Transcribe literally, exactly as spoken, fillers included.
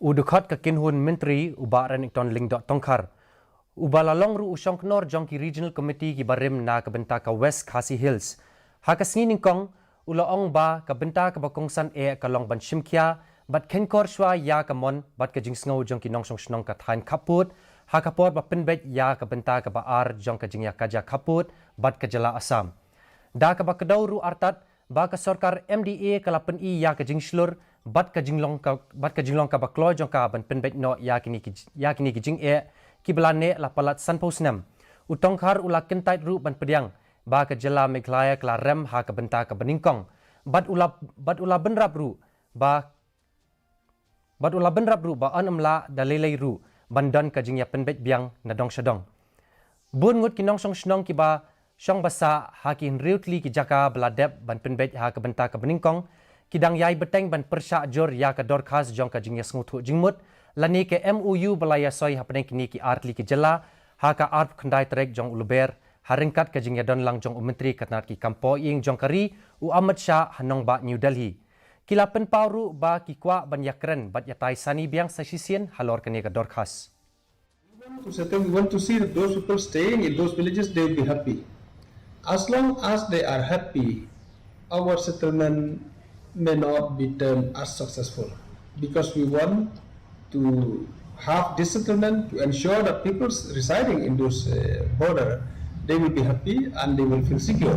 U dkhot ka kynhun myntri u Bah Renikton Lyngdoh Tongkhar, uba la long ruh u shongknor jong ki Regional Committee ki barim na ka bynta ka West Khasi Hills, ha ka sngi nyngkong u la ong ba ka bynta kaba kongsan eh ka long ban shimkhia bad khenkor shuwa ïa ka mon bad ka jingsngew jong ki nongshong shnong ka thaiñ khappud, ha ka por ba pynbeit ïa ka bynta kaba ar jong ka jingïakajia khappud bad ka jylla Assam. Da kaba kdew ruh artat ba ka sorkar M D A ka la pyni ïa ka jingshlur bad ka jinglong ka, bad ka jinglong kaba kloi jong ka ban pynbeit noh ïa kine ki, ïa kine ki jingeh kiba la neh la palat sanphew snem. U Tongkhar u la kyntait ruh ban pdiang ba ka jylla Meghalaya ka la rem ha ka bynta kaba nyngkong. Bad u la, bad u la bynrap ruh ba bad u la bynrap ruh ba yn ym lah da lei lei ruh ban don ka jingïapynbeit biang na dong sha dong. Bun ngut ki nongshong shnong kiba shong ba sah ha ki hynriew tylli ki jaka ba la dep ban pynbeit ha ka bynta kaba nyngkong, ki dang ïai bteng ban pyrshah jur ïa ka dorkhas jong ka jingïasngewthuh jingmut lane ka M O U ba la ïasoi hapdeng kine ki ar tylli ki jylla ha ka arphew khyndai tarik jong u Lber, ha ryngkat ka jingïadon lang jong u Myntri ka tnat ki kam poh ïing jong ka ri, u Amit Shah, ha nongbah New Delhi. Ki la pynpaw ruh ba ki kwah ban ïakren bad ïatai sani biang sa shisien halor kane ka dorkhas. We want to settle, we want to see that those people staying in those villages, they will be happy. As long as they are happy, our settlement may not be termed as successful, because we want to have this settlement to ensure that people residing in those uh, border, they will be happy and they will feel secure.